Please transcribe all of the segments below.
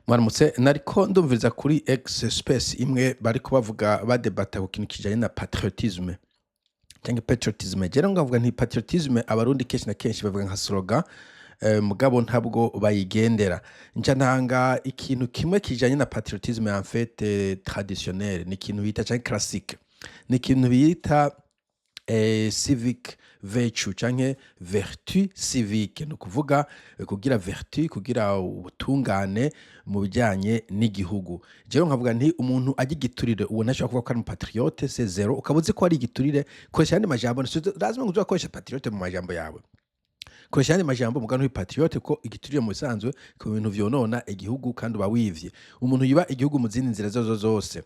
Mwaramutse. Nariko ndumviriza kuri X Space imwe bariko bavuga, badebata ku kintu kijanye na patriotisme canke patriotisme. Jewe ngavuga nti patriotisme Abarundi kenshi na kenshi bavuga nka slogan, mugabo ntabwo bayigendera. Nca ntanga ikintu kimwe kijanye na patriotisme en fait traditionnel, ni ikintu bita, canke classique, ni ikintu bita civic virtue canke vertu civique. Ni ukuvuga kugira vertu, kugira ubutungane mu bijanye n'igihugu. Jewe nkavuga nti umuntu arya igiturire, uwo ntashobora kuvuga ko ari umupatriote, c'est zéro. Ukaba uzi ko ari igiturire, koresha ayandi majambo. Lazima ngo uzokoresha patriote mu majambo yawe, koresha ayandi majambo, mugabo nturi patriote, ko igiturire mu bisanzwe ku bintu vyonona igihugu kandi uba wivye. Umuntu yiba igihugu mu zindi nzira zozo zose,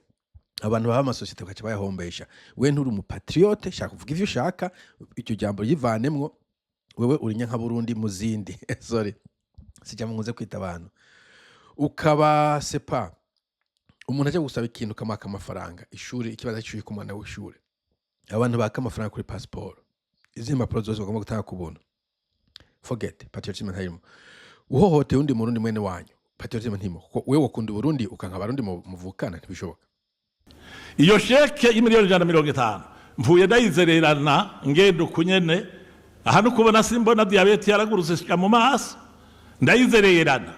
abantu baba amasosiyete bakaca bayahombesha, we nturi umupatriote. Shaka kuvuga ivyo ushaka, iryo jambo rivanemwo. Wewe uri nyankaburundi mu zindi, sorry, sijambo nkunze kwita abantu. Ukaba sepa umuntu aje gusaba ikintu ukamwaka amafaranga, ishuri, ikibazo c'ishuri ku mwana w'ishuri, abantu baka amafaranga kuri passport, izindi mpapuro zose bagomba gutanga ku buntu, forget, patriotisme ntarimo. Uhohoteye undi Murundi mwene wanyu, patriotisme ntirimo, kuko wewe wakunda Uburundi ukanka Abarundi muvukana, ntibishoboka. Iyo chèque y'imiliyoni 150 mvuye ndayizererana, ngenda ukunyene aha no kubona simbona, diyabete yaragurutse shika mu maso, ndayizererana.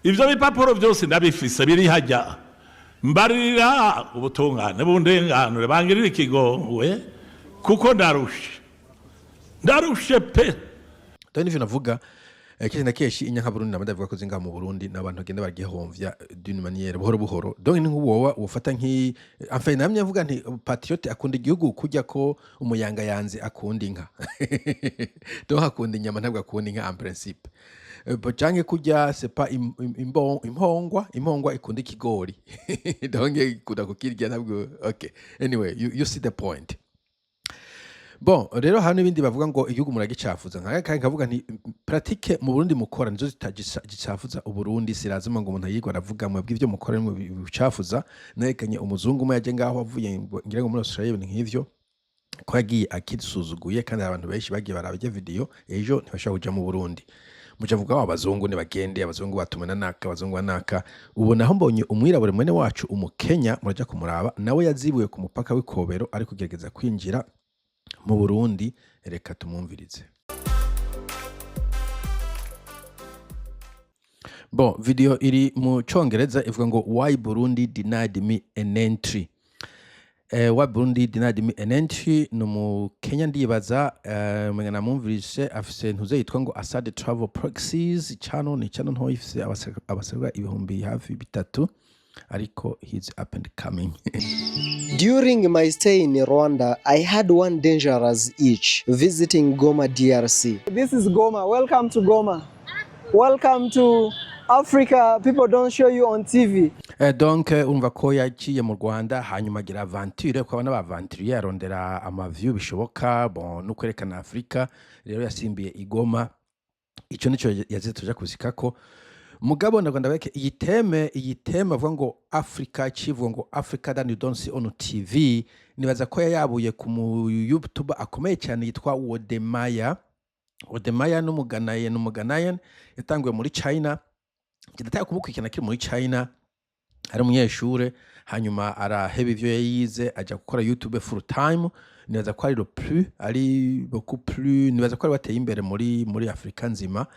Ivyo bipapuro byose ndabifise, biri hajya. Mbarira ubutungane bundenganure, bangirira ikigongwe, kuko ndarushe, ndarushe pe. Dore n'ivyo navuga, kenshi na kenshi inyankaburundi nabo ndavuga ko zingaha mu Burundi n'abantu bagenda baragihomvya d'une manière buhoro buhoro. Donc ni nk'ubu woba wofata nki, enfin, namye mvuga nti patriote akunda igihugu kurya ko umuyangayanzi akunda inka. Donc akunda inyama, ntabwo akunda inka en principe. Bo canke kurya c'est pas impongwa ikunda ikigori, donc ikunda kukirya ntabwo. Okay, anyway, you see the point. Bon, rero hari n'ibindi bavuga ngo igihugu muragicafuza, nka kandi nkavuga nti pratique mu Burundi mukora nizo zitagicafuza Uburundi. Sirazima ngo umuntu yigwa aravuga mwebwe ivyo mukora nimwe bicafuza. Nerekanye umuzungu umwe yaje ngaho avuye, ngira ngo muri Australia, ibintu nk'ivyo, ko yagiye akisuzuguye, kandi hari abantu benshi bagiye baraba irya video, ejo ntibashobora kuja mu Burundi. Muca vuga ngo abazungu nibagende, abazungu batumwe na naka, abazungu banaka. Ubu naho mbonye umwirabure mwene wacu Umukenya, muraja kumuraba, nawe yazibuye ku mupaka w'Ikobero ari kugerageza kwinjira mu Burundi. Reka tumwumvirize. Bon, video iri mu Congereza, ivuga ngo "Why Burundi denied me an entry". "Why Burundi denied me an entry" ni Umukenya, ndibaza umenga namwumvise, afise ntuze yitwa ngo Asad Travel Proxies channel. Ni channel ntoya ifise abasaga 3000, ariko he's up and coming. During my stay in Rwanda, I had one dangerous itch visiting Goma, DRC. This is Goma. Welcome to Goma. Welcome to Africa. People don't show you on TV. Donc urumva ko yaciye mu Rwanda, hanyuma agira aventure, kuko abana b'aventurier arondera ama view bishoboka, bon, no kwerekana Afrika. Rero yasimbiye i Goma, ico nico yazize tuja kuzikako. Mugabo ndagomba ndabeke iyi thème avuga ngo Africa, civuga ngo "Africa that you don't see on TV". Nibaza ko yayabuye ku mu YouTuber akomeye cyane yitwa Wodemaya. Wodemaya n'umuganaye, n'umuganayen yatanguye muri China. Ndataka kumukurikirana akiri muri China ari umunyeshure, hanyuma araheba ivyo yize, aja gukora YouTube full time. Nibaza ko ari le plus, ari beaucoup plus, nibaza ko ari wateye imbere muri Afrika nzima.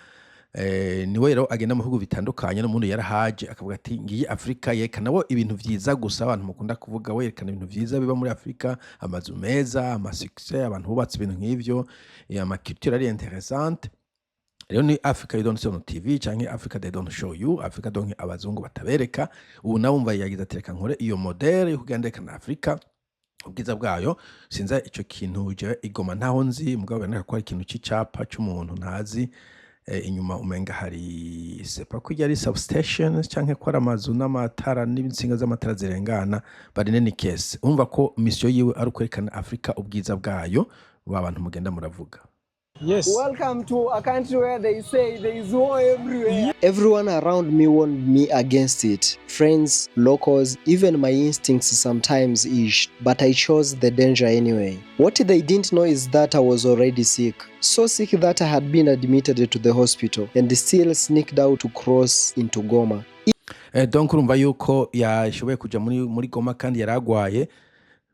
Niwe rero agenda mu bihugu bitandukanye, n'umuntu yarahaje akavuga ati ngiyi Afrika, yerekana bo ibintu vyiza gusa. Abantu mukunda kuvuga, werekana ibintu vyiza biba muri Afrika, amazu meza, ama succès, abantu bubatse, ibintu nk'ivyo, ama culture ari interessante. Rero ni "Africa you don't see on TV" canke "Africa they don't show you", Africa donc abazungu batabereka. Ubu nawe umva yagize ati reka nkore iyo modèle yo kugira nderekana Afrika ubwiza bwayo. Sinza ico kintu jewe igoma ntaho nzi, mugabo biboneka ko ari ikintu c'icapa c'umuntu ntazi. Inyuma umenga hari sepa ko ari substation canke ko ari amazu n'amatara n'insinga z'amatara zirengana. But in any case, urumva ko mission yiwe ari ukwerekana Afrika ubwiza bwayo, ba bantu mugenda muravuga. Yes. Welcome to a country where they say there is war everywhere. Everyone around me warned me against it. Friends, locals, even my instincts sometimes itched, but I chose the danger anyway. What they didn't know is that I was already sick. So sick that I had been admitted to the hospital and still sneaked out to cross into Goma. Donc urumva yuko yashoboye kuja muri Goma kandi yaragwaye,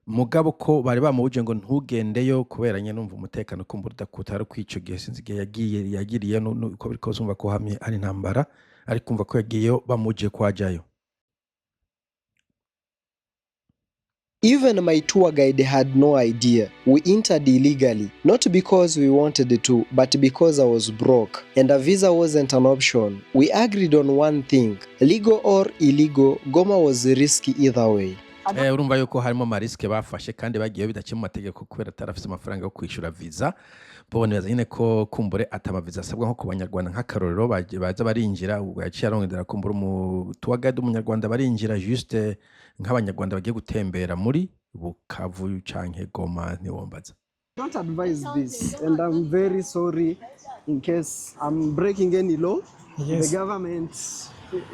mugabo ko bari bamubuje ngo ntugendeyo kubera nyene numva umutekano kumbura utari kw'ico gihe. Sinzi igihe yagiye, yagiriye uko biri kose umva ko hamye ari intambara, ariko umva ko yagiyeyo bamubujije ko ajayo. Even my tour guide had no idea. We entered illegally, not because we wanted to, but because I was broke and a visa wasn't an option. We agreed on one thing: legal or illegal, Goma was risky either way. Urumva yuko harimo ama risques bafashe kandi bagiyeyo bidaciye mu mategeko kubera atarafise amafaranga yo kwishura visa. Bo nibaza nyene ko kumbure ata ma visa asabwa nko ku Banyarwanda, nk'akarorero baza barinjira. Ubwo yaciye arondera kumbura umu tour guide w'Umunyarwanda, barinjira juste nk'Abanyarwanda bagiye gutembera muri Bukavu canke Goma, ntiwombaza. Don't advise this, and I'm very sorry in case I'm breaking any law. The government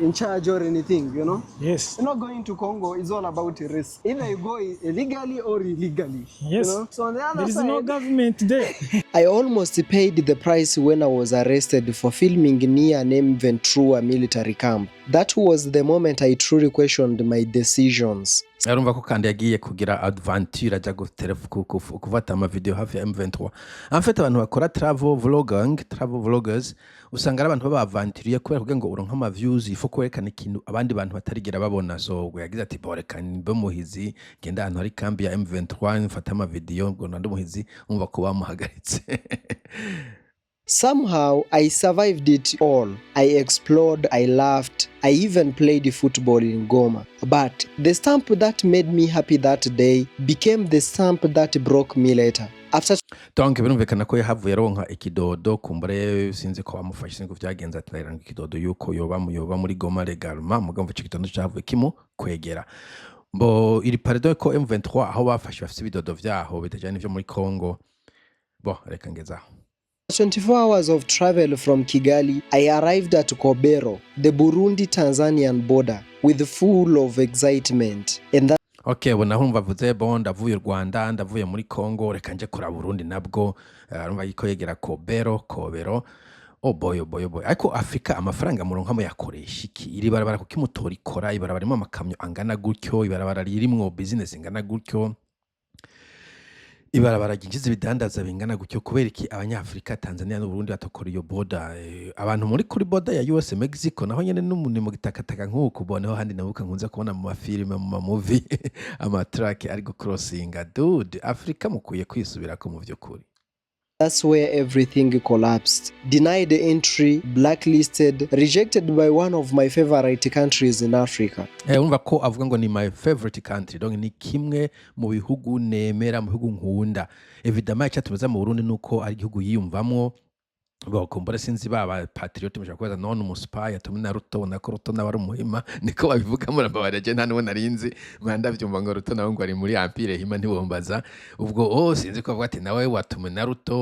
in charge or anything. Not going to Congo is all about risk. Either you go illegally or illegally. You know? So on the other There is side, no government there. I almost paid the price when I was arrested for filming near an M23 military camp. That was the moment I truly questioned my decisions. Urumva ko kandi yagiye kugira aventure, ajya gufata ama video hafi ya M23. En fait, abantu bakora travel vlogging, travel vloggers, usanga ari abantu baba aventurier kubera kugira ngo uronke ama views ifo kwerekana ikintu abandi bantu batarigera babona. So ubwo yagize ati: "Bo reka mbe muhizi, ngenda ahantu hari kambi ya M23 mfate ama video ngo nandi muhizi." Umva ko bamuhagaritse. Somehow, I survived it all. I explored, I laughed, I even played football in Goma. But the stamp that made me happy that day became the stamp that broke me later. After Donc birumvikana ko yahavuye aronka ikidodo. Kumbure sinzi ko bamufashe, sinzi ko vyagenze, ati ndaronka ikidodo yuko yoba muri Goma légalement, mugabo ico kidodo cahavuye kimukwegera. Bo iri pardon ko M23 aho bafashe bafise ibidodo vyaho bitajanye n'ivyo muri Congo. Bo reka ngezaho. 24 hours of travel from Kigali, I arrived at Kobero, the Burundi Tanzanian border, with full of excitement. And that Okay, ubu naho urumva avuze: "Bon, ndavuye u Rwanda, ndavuye muri Congo, reka nje kuraba Burundi nabwo." Urumva yuko yegera Kobero, Kobero. Oh boy, oh boy, oh boy! Ariko Afrika amafaranga muronka muyakoresha iki? Iri barabara kuki mutorikora? Ibarabara ririmo amakamyo angana gutyo, ibarabara ririmwo business ingana gutyo, ibarabara ryinjiza ibidandaza bingana gutyo, kubera iki Abanyafrika, Tanzania n'Uburundi batokora iyo border? Abantu muri kuri border ya US Mexico naho nyene n'umuntu mu gitakataka nk'uku boneho handi nabuka nkunze kubona mu mafilime, mu ma movie, ama truck ari gucrossinga. Dude, Afrika mukwiye kwisubirako mu vy'ukuri. That's where everything collapsed. Denied entry, blacklisted, rejected by one of my favorite countries in Africa. Urumva ko avuga ngo ni my favorite country, donc ni kimwe mu bihugu nemera, mu bihugu nkunda. Évidemment icatumiza mu Burundi nuko ari igihugu yiyumvamwo. Bokumbura sinzi baba patriote mushobora kubaza none umu spy yatumwe na Ruto, ubona ko Ruto nawe ari umuhima, niko babivuga. Murambabarira, je nta n'uwo narinzi, mba ndavyumva ngo Ruto nawe ngo ari muri Empire Hima, ntibombaza ubwo. Oh, sinzi ko bavuga ati nawe watumwe na Ruto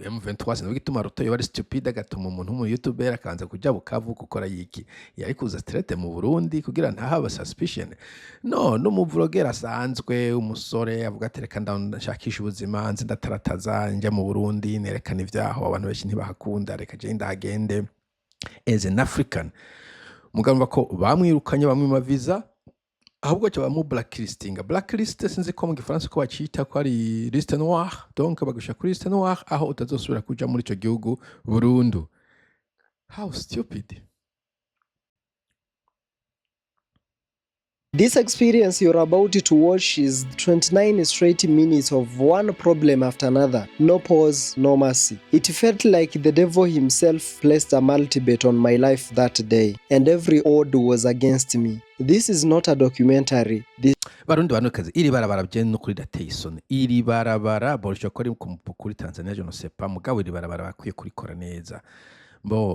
M23. Sinzi igituma Ruto yoba ari stupide agatuma umuntu w'umu youtuber akabanza kuja Bukavu gukora yiki, yari kuza straight mu Burundi kugira ntahaba suspicion. No n'umu vlogger asanzwe, umusore avuga ati: "Reka ndashakisha ubuzima, nze ndatarataza njya mu Burundi nerekana ivyaho, abantu benshi ntibahakunda, reka je ndahagende as an African." Mugabo ko bamwirukanye, bamwima visa, ahubwo cyo bamu blacklistinga. Blacklist, sinzi ko mu Gifaransa ko bacita ko ari liste noire, donc bagusha kuri liste noire aho utazosubira kuja muri ico gihugu burundu. How stupid! This experience you're about to watch is 29 straight minutes of one problem after another. No pause, no mercy. It felt like the devil himself placed a multibet on my life that day, and every odd was against me. This is not a documentary. This Barundi, Barundikazi, iri barabara bye n'ukuri rirateye isoni. Iri barabara borusha ko ari kuri Tanzania, je ne sais pas, mugabo iri barabara bakwiye kurikora neza. Bo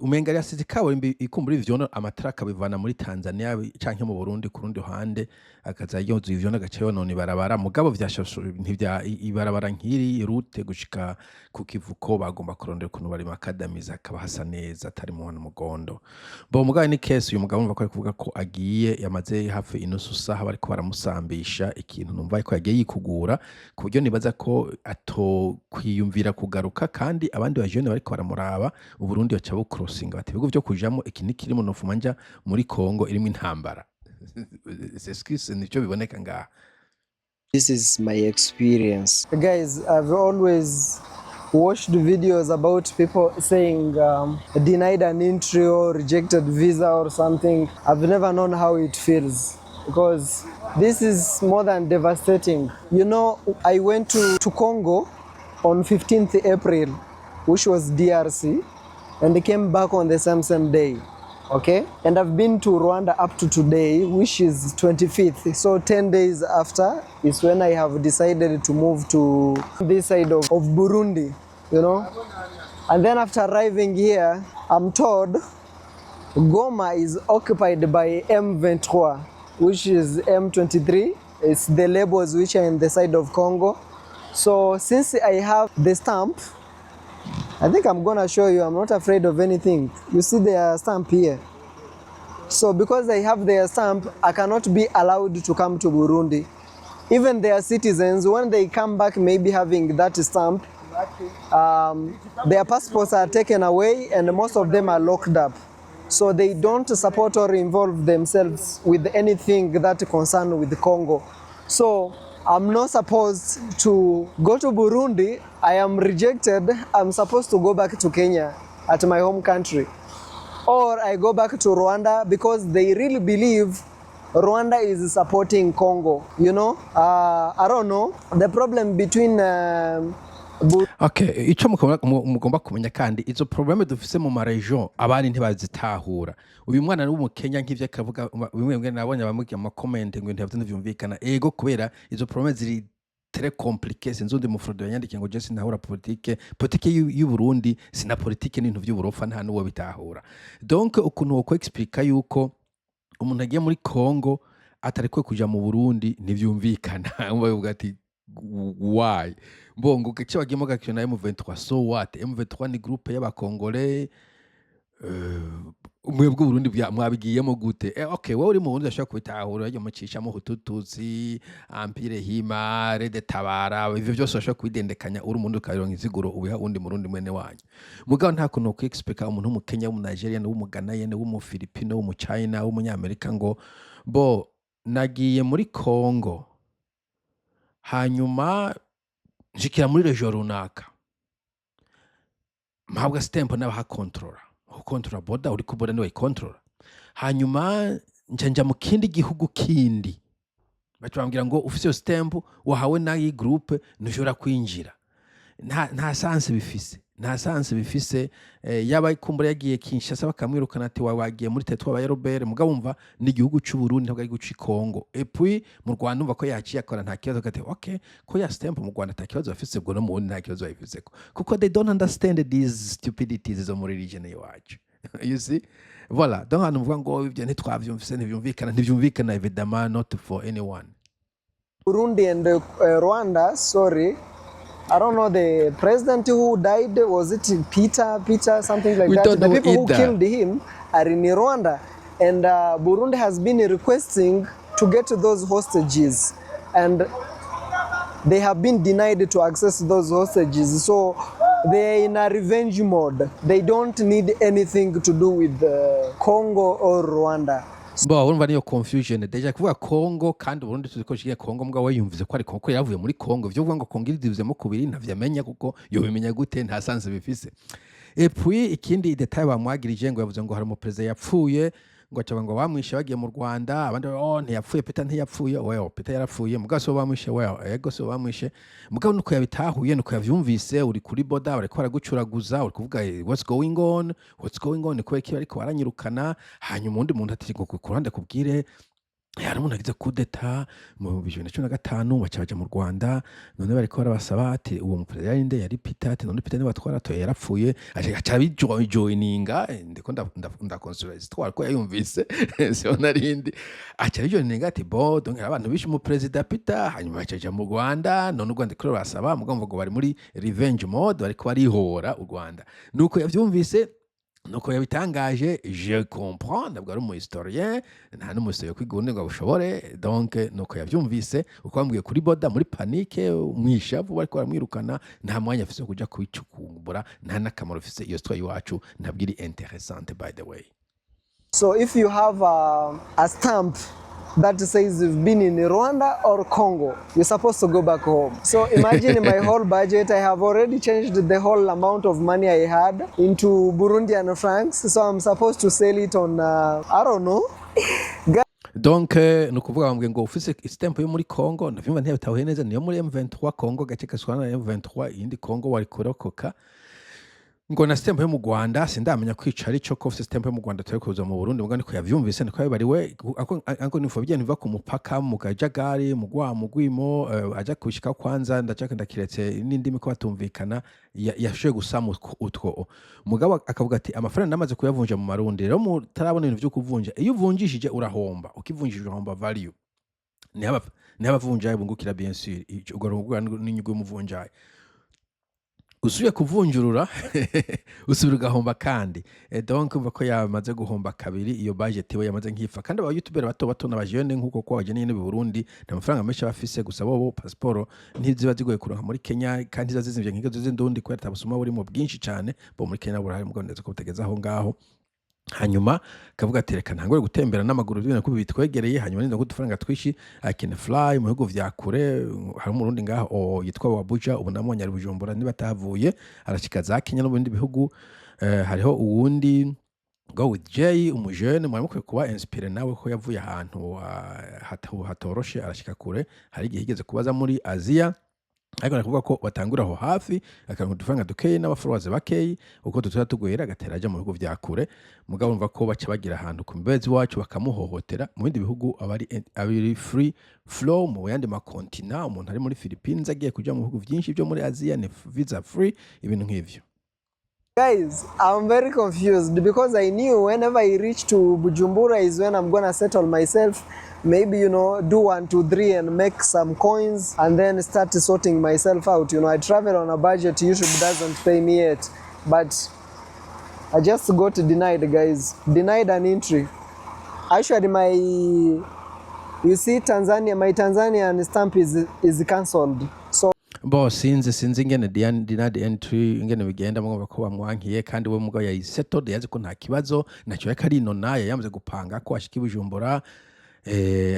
umenga yasize ikaburimbi ikumbura ivyondo, amatara akabivana muri Tanzania canke mu Burundi ku rundi ruhande, akaza yozuye ivyondo agaca yonona ibarabara. Mugabo vyashashe ntivya ibarabara nk'iri route gushika ku kivuko, bagomba kurondera ukuntu bari makadamiza akaba hasa neza atari mu mugondo. Bo mugabo ni case uyu mugabo urumva ko ari kuvuga ko agiye yamaze hafi inusu saha bariko baramusambisha, ikintu numva ko yagiye yikugura ku buryo nibaza ko atokwiyumvira kugaruka, kandi abandi bajene bariko baramuraba. Uburundi baca bucrossinga bati ibihugu vyo kujamo iki ntikirimo, nofuma nja muri Congo irimwo intambara. C'est ce qui, nico biboneka ngaha. This is my experience. Guys, I've always watched videos about people saying denied an entry or rejected visa or something. I've never known how it feels because this is more than devastating. I went to Congo on 15th April, which was DRC, and they came back on the same day. Okay, and I've been to Rwanda up to today, which is 25th. So 10 days after is when I have decided to move to this side of Burundi. And then after arriving here, I'm told Goma is occupied by M23, which is M23. It's the rebels which are in the side of Congo. So since I have the stamp, I think I'm gonna show you. I'm not afraid of anything. You see their stamp here. So because I have their stamp, I cannot be allowed to come to Burundi. Even their citizens, when they come back, maybe having that stamp, their passports are taken away and most of them are locked up. So they don't support or involve themselves with anything that concern with Congo. So I'm not supposed to go to Burundi. I am rejected. I'm supposed to go back to Kenya at my home country. Or I go back to Rwanda because they really believe Rwanda is supporting Congo. I don't know. The problem between Okay, ico mugomba kumenya kandi, izo problème dufise mu ma région abandi ntibazitahura. Uyu mwana w'umukenya nk'ivyo akavuga bimwe bimwe, nabonye abamubwira mu ma comments ngo ibintu ntivyumvikana. Ego, kubera izo problème ziri très compliqué. Sinzi undi mufrodo yanyandikiye ngo je sinahura politike y'u Burundi, sina politike n'ibintu vy'uburofa, nta n'uwo bitahura. Donc ukuntu woko expliqua yuko umuntu agiye muri Congo atarekuwe kuja mu Burundi ntivyumvikana. Bavuga ati why mbongo gace bagiyemo gakina na M23? So what? M23 ni groupe y'abakongole. Mwebwe Burundi mwabigiyemo gute? Okay, wowe uri mu Burundi urashobora kubitahura, yo mucishamo Hutututsi, Empire Hima, RED Tabara, ivyo byose urashobora kubidendekanya uri umurundi, ukabironka insiguro ubiha uwundi murundi mwene wanyu. Mugabo nta kuntu wokwiexplica umuntu w'umukenya, w'umunigeria, w'umuganayene, w'umufilipino, w'umuchina, w'umunyamerika ngo bo nagiye muri Congo, hanyuma nshikira muri région runaka, mpabwa stamp n'abahakontorora. Ukontorora border, uri ku border niwe ayikontorora. Hanyuma nja mu kindi gihugu kindi, baca bambwira ngo ufise iyo stamp wahawe n'ayi groupe ntushobora kwinjira. Nta sens bifise, nta sens bifise. Yaba kumbura yagiye Kinshasa bakamwirukana ati wawe wagiye muri territoire ya Robert, mugabo wumva ni igihugu c'u Burundi, ntabwo ari igihugu c'i Congo. Et puis mu Rwanda umva ko yaciye akora nta kibazo, gate okay ko ya stamp mu Rwanda nta kibazo bafise, ubwo no mu Burundi nta kibazo babifiseko, kuko they don't understand these stupidities zo muri region iwacu, you see? Voilà, donc ahantu mvuga ngo ibyo ntitwavyumvise, ntivyumvikana, ntivyumvikana évidemment, not for anyone. Burundi and Rwanda, sorry, I don't know the president who died. Was it Peter? Peter, something like We that. don't The know people who either. killed him are in Rwanda, and Burundi has been requesting to get those hostages, and they have been denied to access those hostages. So they are in a revenge mode. They don't need anything to do with Congo or Rwanda. Bo urumva niyo confusion déjà kuvuga Congo, kandi Burundi tuzi ko shigiye Congo, mbwa we yumvise ko ari Congo, ko yaravuye muri Congo. Ivyo kuvuga ngo Congo iridivuzemo kubiri ntavyamenya, kuko yobimenya gute? Nta sens bifise. Et puis ikindi détail bamwagirije, ngo yavuze ngo hari umuperezida yapfuye, ngo aca ngo bamwishe bagiye mu Rwanda. Abandi oh, ntiyapfuye Peter, ntiyapfuye. Well, Peter yarapfuye, mugabo so bamwishe. Well, ego so bamwishe, mugabo nuko yabitahuye, nuko yavyumvise. Uri kuri border, bariko baragucuraguza, uri kuvuga what's going on, what's going on, kubera iki bariko baranyirukana? Hanyuma undi muntu ati ngo ku ruhande kubwire hari umuntu agize kudeta mu 2015, baca baja mu Rwanda, none bariko barabasaba ati uwo muperezida yari nde? Yari Peter. Ati none Peter niwe watwaratoye, yarapfuye. Aca abijoininga. Ndiko ndakonsura histoire ko yayumvise, siho narindi. Aca abijoininga ati bo donc hari abantu bishe umuperezida Peter, hanyuma baca baja mu Rwanda, none u Rwanda riko rurasaba. Mugabo ngo bari muri revenge mode, bariko barihora u Rwanda, nuko yavyumvise. Nuko yabitangaje, je comprends, ntabwo ari umu historien, nta n'umuhistorien kwiga ubundi ngo abushobore. Donc nuko yavyumvise uko bambwiye kuri border, muri panique, mwishavu, bariko baramwirukana, nta mwanya afise wo kuja kubicukumbura, nta n'akamaro afise. Iyo story iwacu ntabwo iri interessante, by the way. So if you have a stamp that says you've been in Rwanda or Congo, you're supposed to go back home. So imagine my whole budget, I have already changed the whole amount of money I had into Burundian francs. So I'm supposed to sell it on, I don't know. Donc ni ukuvuga bambwiye ngo ufise stamp yo muri Congo, ndavyumva ntiyabitahuye neza, niyo muri M23 Congo, gace gaswana na M23, iyindi Congo wari kurokoka, ngo na stamp yo mu Rwanda. Sindamenya kwica arico ko ufise stamp yo mu Rwanda turi kuza mu Burundi, muga niko yavyumvise, niko yabibariwe. Ako nifu bijya biva ku mupaka mu kajagari, mu gwa mu gwimo, aja kushika kwanza ndaca ndakiretse n'indimi ko batumvikana, yashoboye gusama utwo. Mugabo akavuga ati amafaranga namaze kuyavunja mu marundi. Rero mutarabona ibintu vyo kuvunja, iyo uvunjishije urahomba, ukivunjishije urahomba value. Niho abavunjayi bungukira, bien sûr. Urwo rungukira n'inyungu y'umuvunjayi. Usubiye kuvunjurura, usubira ugahomba kandi. Donc umva ko yamaze guhomba kabiri, iyo budget we yamaze nkifa. Kandi aba youtuber bato bato n'abajene nkuko ko abajene nyene b'i Burundi nta mafaranga menshi bafise, gusa bobo passport ntiziba zigoye kuronka muri Kenya, kandi ziba zizimvye nk'izo z'indundi, kubera atabusuma burimo bwinshi cane. Bo muri Kenya burahari, mugabo ndetse ko butegeze aho ngaho. Hanyuma kavuga ati reka ntangure gutembera n'amaguru bibona ko bitwegereye, hanyuma ninda udufaranga twishi, I can fly mu bihugu vya kure. Hari umurundi ngaho, oh, yitwa Wabuja, ubu namubonye ari Bujumbura niba atahavuye, arashika za Kenya no mu bindi bihugu. Hariho uwundi Go with J, umujene mwari mukwiye kuba inspiré nawe, ko yavuye ahantu hatoroshe arashika kure. Hari igihe yigeze kubaza muri Aziya, ariko nakuvuga ko batangura aho hafi, akaronka udufaranga dukeyi n'abafollowers bakeyi, uko tuba tugwera agatera aja mu bihugu vya kure. Mugabo urumva ko baca bagira ahantu ku mbezi wacu bakamuhohotera. Mu bindi bihugu aba ari free flow, mu yandi makontina, umuntu ari muri Philippines agiye kuja mu bihugu vyinshi vyo muri Aziya ni visa free, ibintu nk'ivyo. Guys, I'm very confused because I knew whenever I reach to Bujumbura is when I'm gonna settle myself. Maybe, do one, two, three and make some coins and then start sorting myself out. I travel on a budget. YouTube doesn't pay me yet. But I just got denied, guys. Denied an entry. Actually, my, you see, Tanzania, my Tanzanian stamp is cancelled. So Bo sinzi ingene denied entry ingene bigenda, mwumva ko bamwankiye, kandi we mugabo yayisettled, yazi ko nta kibazo nacyo, yariko arinona, yamaze gupanga ko ashika i Bujumbura.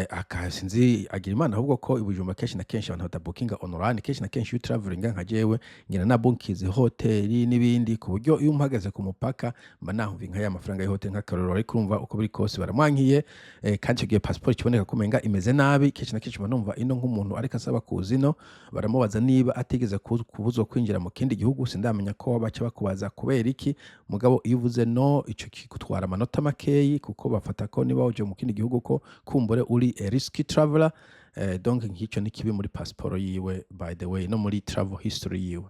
Aka sinzi agira imana ahubwo ko i Bujumbura kenshi na kenshi abantu batabukinga online. Kenshi na kenshi iyo traveling nka jewe, ngira na bookinze hoteli n'ibindi, ku buryo iyo mpagaze ku mupaka mba nahumva inka y'amafaranga y'ihoteli nk'akarorero. Ariko urumva uko biri kose baramwankiye. Kandi icyo gihe passport ikiboneka ko umenga imeze nabi. Kenshi na kenshi mba numva ino nk'umuntu ariko asaba kuza ino, baramubaza niba atigeze kubuzwa kwinjira mu kindi gihugu. Sindamenya ko baca bakubaza kubera iki, mugabo iyo uvuze no, ico kigutwara amanota makeyi, kuko bafata ko niba uje mu kindi gihugu ko kumbure uri a risky traveler. Donc nk'icyo ni kibi muri passport yiwe, by the way, no muri travel history yiwe.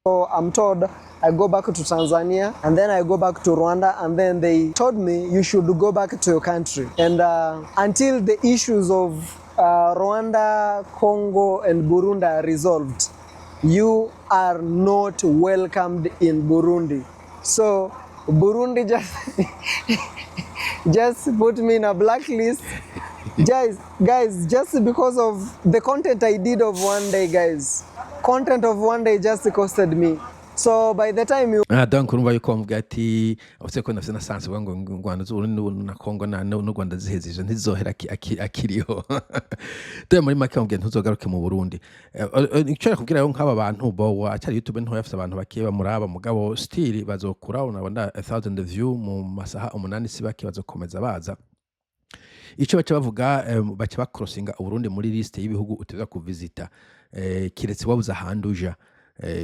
I'm told I go back to Tanzania and then I go back to Rwanda, and then they told me you should go back to your country. And until the issues of Rwanda, Congo, and Burundi are resolved, you are not welcomed in Burundi. So Burundi just put me in a blacklist. Guys, just because of the content I did of one day, guys. Content of one day just costed me. So by the time you Ah, donc urumva yuko bamubwira ati ufite ko nafise na sanse uvuga ngo Rwanda z'Uburundi na Congo na n'u Rwanda ziheze, izo ntizohera akiriho. Dore muri make bamubwira ntuzogaruke mu Burundi. Ico nakubwira rero, nk'aba bantu bo acari YouTube ntoya, afise abantu bake bamuraba, mugabo still bazokura. Unabona 1000 view mu masaha 8, si bake, bazokomeza baza. Ico baca bavuga, baca bakrosinga Uburundi muri liste y'ibihugu uteza kuvizita, kiretse wabuze ahandi uja.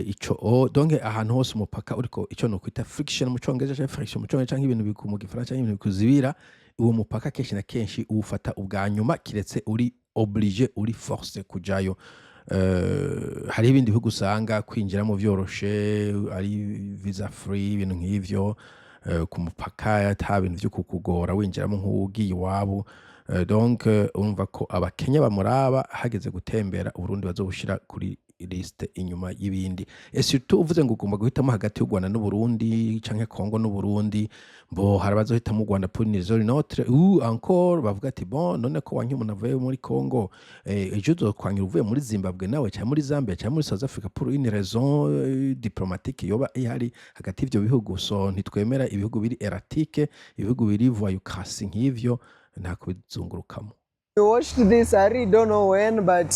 Ico o donc ahantu hose umupaka uriko ico no kwita friction mu congereza canke friction mu congereza canke ibintu biku mu gifaransa canke ibintu bikuzibira uwo mupaka, kenshi na kenshi uwufata ubwa nyuma, kiretse uri obligé, uri forcé kujayo. Hari ibindi bihugu usanga kwinjiramo vyoroshe, ari visa free, ibintu nk'ivyo, ku mupaka ata bintu vyo kukugora, winjiramo nk'uwugiye iwabo. Donc urumva ko abakenya bamuraba hageze gutembera, Uburundi bazobushira kuri liste inyuma y'ibindi. Et surtout uvuze ngo ugomba guhitamo hagati y'u Rwanda n'Uburundi canke Congo n'Uburundi, bo hari abazohitamo u Rwanda pour une raison ou une autre, ou encore bavuga ati: "Bon, none ko wanki umuntu avuye muri Congo, ejo uzokwangira uvuye muri Zimbabwe nawe, canke muri Zambia, canke muri South Africa, pour une raison diplomatique yoba ihari hagati y'ivyo bihugu." So ntitwemera ibihugu biri erratique, ibihugu biri voyoucratie nk'ivyo, nta kubizungurukamo. You watched this, I really don't know when, but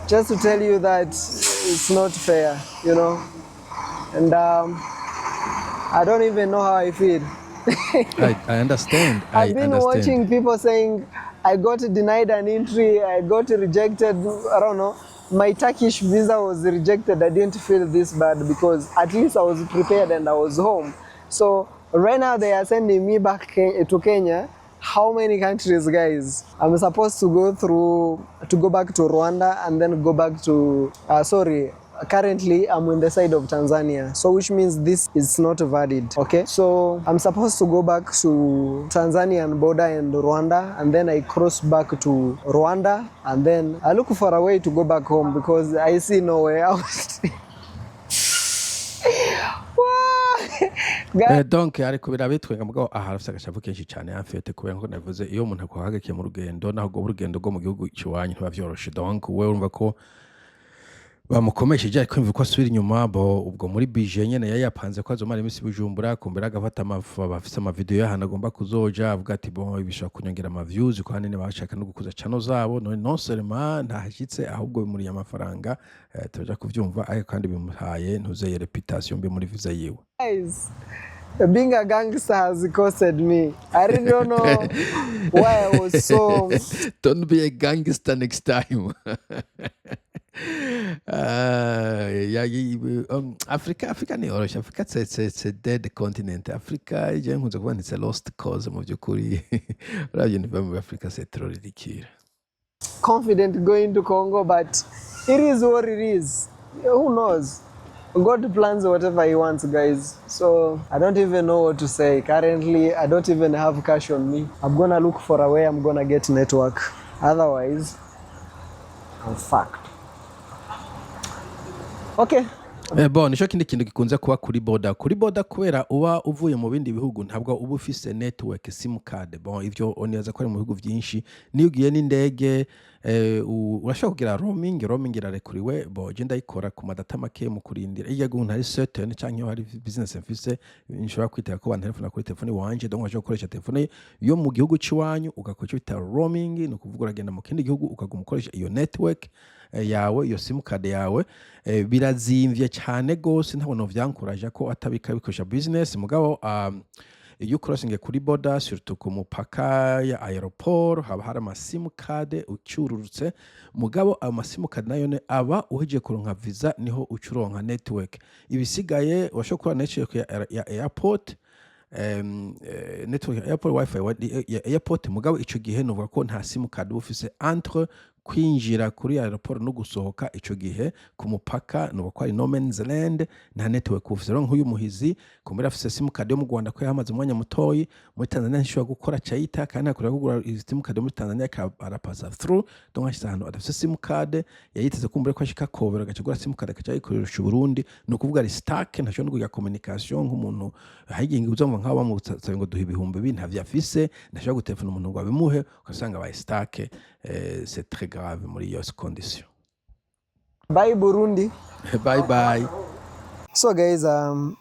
just to tell you that it's not fair. And I don't even know how I feel. I understand. I I've been understand. Watching people saying, "I got denied an entry, I got rejected." I don't know. My Turkish visa was rejected. I didn't feel this bad because at least I was prepared and I was home. So right now they are sending me back to Kenya. How many countries, guys? I'm supposed to go through to go back to Rwanda and then go back to sorry, currently I'm on the side of Tanzania, so which means this is not valid. Okay, so I'm supposed to go back to Tanzanian border and Rwanda, and then I cross back to Rwanda, and then I look for a way to go back home because I see no way out. Wow. Guys, Donc ariko birabitwenga, mugabo aha arafise agashavu kenshi cane en fait, kubera nko navuze, iyo umuntu akuhagarikiye mu rugendo, naho ubwo urugendo rwo mu gihugu ciwanyu ntiba vyoroshe. Donc wewe urumva ko bamukomesheje, ariko yumva ko asubira inyuma. Bo ubwo muri budget nyene yari yapanze ko azomara imisi i Bujumbura, kumbera agafata amafu, abafise amavideo y'ahantu agomba kuzoja, avuga ati: "Bon, ibi bishobora kunyongera ama views," ko hanini bashaka no gukuza channel zabo. None non seulement ntahashitse, ahubwo bimuriye amafaranga, turaja kuvyumva, ariko kandi bimuhaye ntuzeye reputation mbi muri visa yiwe. Being a gangster has costed me. I really don't know why I was so Don't be a gangster next time. Afrika ntiyoroshe. Afrika c'est dead continent. Afrika je nkunze kuvuga nti c'est lost cause. Mu by'ukuri uravye ntiva muri Afrika, c'est trop ridicule. Confident going to Congo, but it is what it is. Who knows? God plans whatever He wants, guys. So I don't even know what to say. Currently, I don't even have cash on me. I'm gonna look for a way I'm gonna get network. Otherwise, I'm fucked. Okay. Bon, nico kindi kintu gikunze kuba kuri border. Kuri border, kubera uba uvuye mu bindi bihugu, ntabwo uba ufise network, SIM card. Bon, ivyo nibaza ko ari mu bihugu vyinshi. Niyo ugiye n'indege, urashobora kugira roaming. Roaming irarekuriwe. Bon, je ndayikora ku madata make mu kurindira iyo umuntu ari certain, canke iyo hari business mfise nshobora kwitega ko bantelefona kuri telefone wanje. Donc urashobora gukoresha telefone yo mu gihugu c'iwanyu, ugakora ico bita roaming. Ni ukuvuga uragenda mu kindi gihugu, ukaguma ukoresha iyo network yawe, iyo SIM card yawe. Birazimvye cane gose, ntabwo novyankuraja ko atabika bikoresha business. Mugabo iyo ucrossinge kuri border, surtout ku mupaka ya aéroport, haba hari ama SIM card ucururutse. Mugabo ayo ma SIM card nayo ne aba uhejeje kuronka visa, niho uca uronka network. Ibisigaye urashobora gukora network ya airport, network ya airport, wifi ya airport. Mugabo ico gihe nuvuga ko nta SIM card uba ufise entre kwinjira kuri aéroport no gusohoka. Ico gihe ku mupaka nuvuga ko ari no man's land, nta network uba ufise. Rero nk'uyu muhizi kumbura afise SIM card yo mu Rwanda, ko yahamaze umwanya mutoyi. Muri Tanzania ntishobora gukora cayita, kandi ntakora kugura SIM card muri Tanzania, arapasa through. Donc ashitse ahantu adafise SIM card, yayiteze kumbura ko ashika Kobero agaca agura SIM card, agaca ayikoresha i Burundi. Ni ukuvuga ari stuck, ntashobora no kugira communication nk'umuntu. Hari igihe uzumva nk'abo bamusabye ngo duhe 2000, ntavyo afise, ntashobora gutelefona umuntu ngo abimuhe, ugasanga abaye stuck. C'est très grave muri iyo condition. Bye, Burundi. Bye bye. So guys,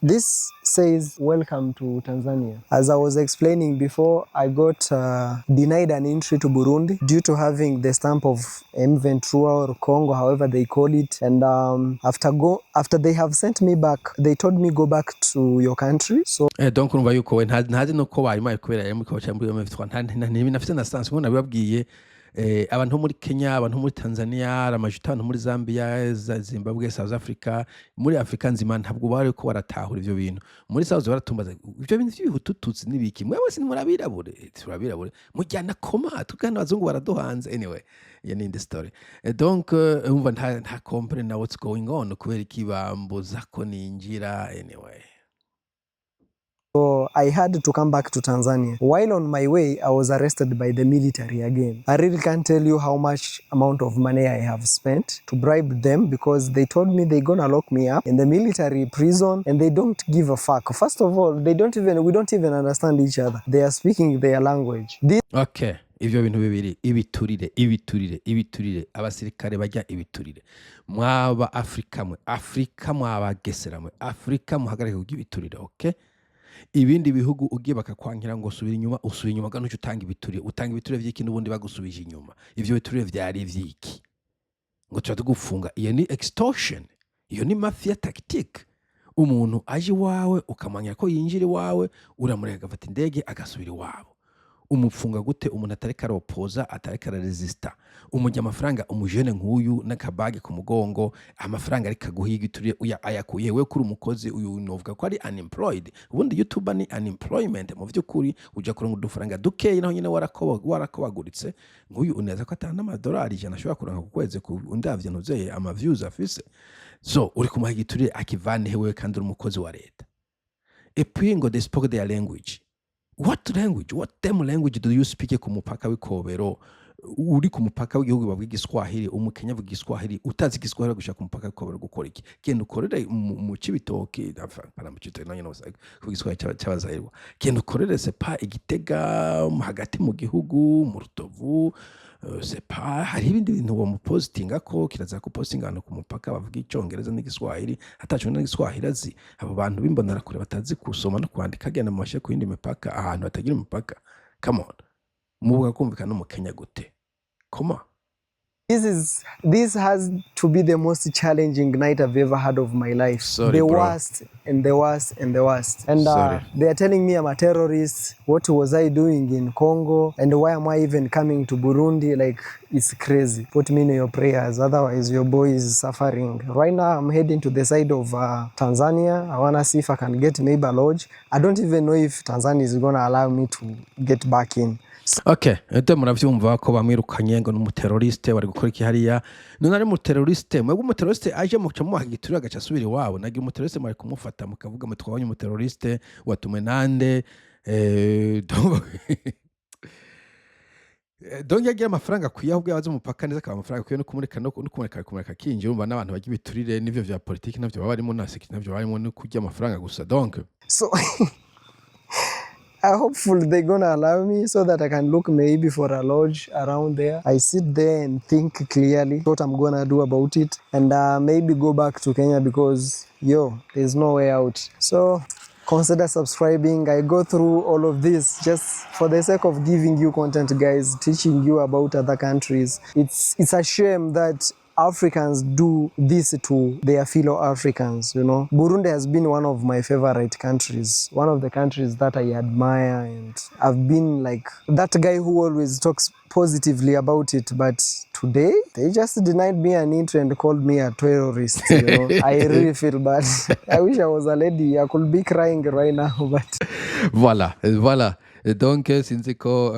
this says welcome to Tanzania. As I was explaining before, I got denied an entry to Burundi due to having the stamp of M23 or Congo, however they call it. And after they have sent me back, they told me, "Go back to your country." So Donc urumva yuko we ntazi nuko bayimaye kubera yari muri cyangwa muri M23, nta nta nafite na sens. Nkuko nabibabwiye, abantu bo muri Kenya, abantu bo muri Tanzania, amajuta, abantu muri Zambia, Zimbabwe, South Africa, muri Afrika nzima ntabwo bari ko baratahura ivyo bintu. Muri South baratumbaza ivyo bintu vy'ibihutututsi n'ibiki: "Mwewe si murabirabure?" "Turabirabure." "Mujyana koma tugana abazungu baraduhanze." Anyway, iyo ni indi story. Donc umva nta comprendre na what's going on, kubera iki bambuza ko ninjira anyway. So I had to come back to Tanzania. While on my way, I was arrested by the military again. I really can't tell you how much amount of money I have spent to bribe them because they told me they're gonna lock me up in the military prison and they don't give a fuck. First of all, they don't even we don't even understand each other. They are speaking their language. This Okay, ivyo bintu bibiri: ibiturire, ibiturire, ibiturire, abasirikare bajya ibiturire. Mwaba Afrika mwe, Afrika mwabagesera mwe, Afrika muhagarike kurya ibiturire. Okay, ibindi bihugu ugiye bakakwankira ngo subira inyuma, usubira inyuma kandi utanga ibiturire. Utanga ibiturire vy'iki n'ubundi bagusubije inyuma? Ivyo biturire vyari vyiki ngo tuba tugufunga? Iyo ni extortion, iyo ni mafia tactique. Umuntu aje iwawe ukamwanya ko yinjira iwawe, uramureka agafata indege agasubira iwabo. Umupfunga gute umuntu atariko aropoza, atariko araresista? Umurya amafaranga, umujene nk'uyu n'akabage ku mugongo, amafaranga ariko aguha igiturire uya ayakuye we kuri umukozi? Uyu novuga ko ari unemployed. Ubundi YouTuber ni unemployment mu vy'ukuri. Uja kuronka udufaranga dukeyi naho nyene warakobaguritse. Nk'uyu uneza ko atanga amadolari 100 ashobora kuronka ku kwezi ndavye ntuzeye ama views afise. So uri kumuha igiturire akivane hewe kandi uri umukozi wa leta? Et puis ngo they spoke their language. What language? What damn language do you speak ku mupaka w'Ikobero? Uri ku mupaka w'igihugu bavuga Igiswahili, Umukenya avuga Igiswahili, utazi Igiswahili gushaka ku mupaka w'Ikobero gukora iki? Genda ukorere mu Cibitoke, pana mu Cibitoke nanyene kuvuga Igiswahili c'Abazayirwa. Genda ukorere sepa Igitega, hagati mu gihugu, mu Rutovu, sepa hari ibindi bintu womupositinga ko kiraza kupostinga ahantu ku mupaka bavuga Icongereza n'Igiswahili, ataco n'Igiswahili azi. Abo bantu b'imbonerakure batazi gusoma no kwandika, agenda mu mashe ku yindi mipaka, ahantu hatagira imipaka. Come on, mubuga kumvikana n'Umukenya gute? Koma. This has to be the most challenging night I've ever had of my life. Sorry, The bro. Worst and the worst and the worst. And Sorry. They are telling me I'm a terrorist. What was I doing in Congo? And why am I even coming to Burundi? Like, it's crazy. Put me in your prayers. Otherwise, your boy is suffering. Right now, I'm heading to the side of Tanzania. I wanna see if I can get maybe a lodge. I don't even know if Tanzania is gonna allow me to get back in. Okay, ete muravyumva ko bamwirukanye ngo ni umuteroriste. Bari gukora iki hariya none ari umuteroriste? Mwebwe umuteroriste aje muca muha igiturire agaca asubira iwabo. Nagira umuteroriste mwari kumufata mukavuga muti twabonye umuteroriste watumwe nande. Donc yagira amafaranga akwiye, ahubwo yabaze umupaka neza akaba amafaranga akwiye no kumureka no kumureka akinjira. Urumva n'abantu barya ibiturire n'ivyo vya politiki navyo baba barimo, na sécurité navyo barimo, no kurya amafaranga gusa donc. So I hopefully they're gonna allow me so that I can look maybe for a lodge around there. I sit there and think clearly what I'm gonna do about it and maybe go back to Kenya because, yo, there's no way out. So consider subscribing. I go through all of this just for the sake of giving you content, guys, teaching you about other countries. It's a shame that Africans do this to their fellow Africans. Burundi has been one of my favorite countries, one of the countries that I admire, and I've been like that guy who always talks positively about it. But today, they just denied me an entry and called me a terrorist. I really feel bad. I wish I was a lady. I could be crying right now, but Voilà, donc sinzi ko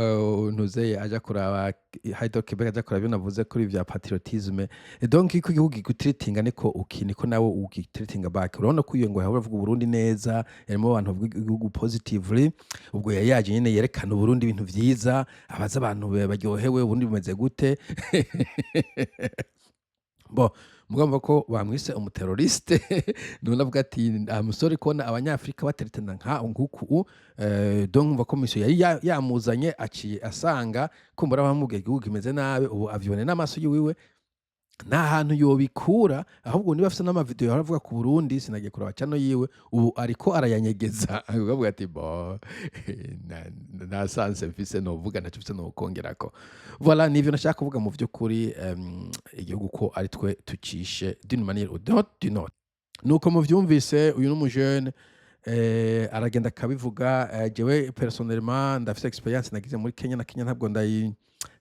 ntuzeye aja kuraba Hydro Quebec, aja kuraba ibyo navuze kuri vya patriotisme. Donc iko igihugu gutreatinga niko uki niko nawe ugitreatinga back. Urabona ko uyu ngo yahora avuga Uburundi neza, yarimo abantu bavuga igihugu positively. Ubwo yari yaje nyene yerekana Uburundi ibintu vyiza, abaza abantu baryohewe Uburundi bumeze gute. Bo mugomba ko bamwise umuteroriste, none avuga ati musore kubona Abanyafrika bateretana nka nkuku. Donc umva ko mission yari yamuzanye aciye asanga kumbura bamubwiye igihugu kimeze nabi. Ubu avyibone n'amaso yiwiwe, nta hantu yobikura. Ahubwo niba afise n'amavideo yahora avuga ku Burundi, sinagiye kuraba channel yiwe, ubu ariko arayanyegeza, avuga ati bo nta sanse mfise novuga, ntaco mfise nokongerako. Voilà, nivyo nashaka kuvuga mu vy'ukuri. Igihugu ko ari twe tucishe d'une manière ou d'une autre. Nuko muvyumvise, uyu n'umujene aragenda akabivuga. Jewe personnellement ndafise expérience nagize muri Kenya, na Kenya ntabwo ndayi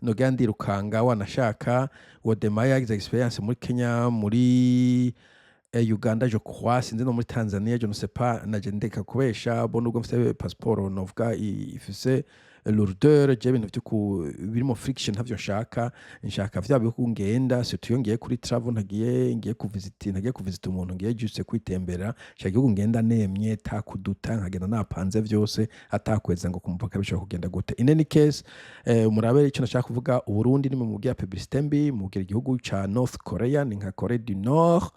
nogera ndirukanga wanashaka. Wodemaya yagize expérience muri Kenya, muri Uganda, je crois, sinzi, no muri Tanzania, je ne sais pas, naje ndeka kubesha. Bo nubwo mfise passeport novuga ifise Lourdeur je ibintu vyo birimo friction ntavyo nshaka. Nshaka vya bihugu ngenda, surtout iyo ngiye kuri travel, ntagiye ngiye kuvisita, ntagiye kuvisita umuntu, ngiye juste kwitembera. Nshaka igihugu ngenda nemye, takuduta, nkagenda napanze vyose, atakweza ngo ku mupaka bishobora kugenda gute. In any case, murabe icyo nashaka kuvuga. Uburundi ni mu mubwira publicité mbi, mubwira igihugu ca North Korea, ni nka Corée du Nord.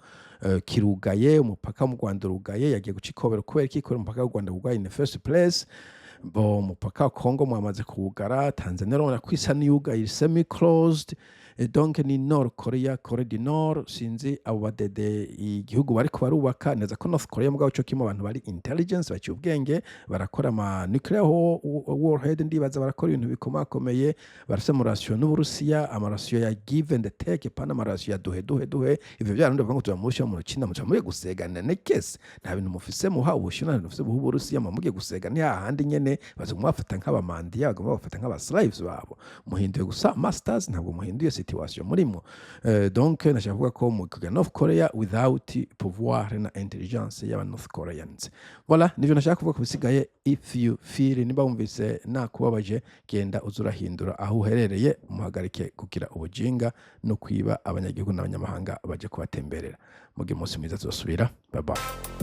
Kirugaye umupaka mu Rwanda, urugaye, yagiye guca ikobero. Kubera iki? Kubera umupaka w'u Rwanda wugaye in the first place. Bo umupaka wa Congo mwamaze kuwugara, Tanzania urabona ko isa n'iyugaye, semi closed. Donc ni Nord Korea, Corée du Nord. Sinzi abo badede igihugu bariko barubaka neza ko North Korea, mugabo cyo kimwe abantu bari intelligence, baciye ubwenge, barakora ama nuclear warhead, ndibaza barakora ibintu bikomakomeye, barafise ama relation n'Uburusiya, ama relation ya give and take, pana ama relation ya duhe duhe duhe. Ivyo byarundi bavuga ngo tuba mu mu Rukina, muca mugiye gusegana nekese. Nta bintu mufise muha Ubushinwa, nta bintu mufise muha Uburusiya, muba mugiye gusega. Ni hahandi nyene bazoguma bafata nk'abamandiya, baguma bafata nk'aba slaves babo. Muhinduye gusa masters, ntabwo muhinduye situation murimo. Donc nashaka kuvuga ko mu kugira North Korea without pouvoir na intelligence y'aba North Koreans. Voilà, nivyo nashaka kuvuga. Ku bisigaye, if you feel, niba wumvise nakubabaje, genda uzurahindura aho uherereye, muhagarike kugira ubujinga no kwiba abanyagihugu n'abanyamahanga baje kubatemberera. Mugire umunsi mwiza, tuzosubira. Bye bye.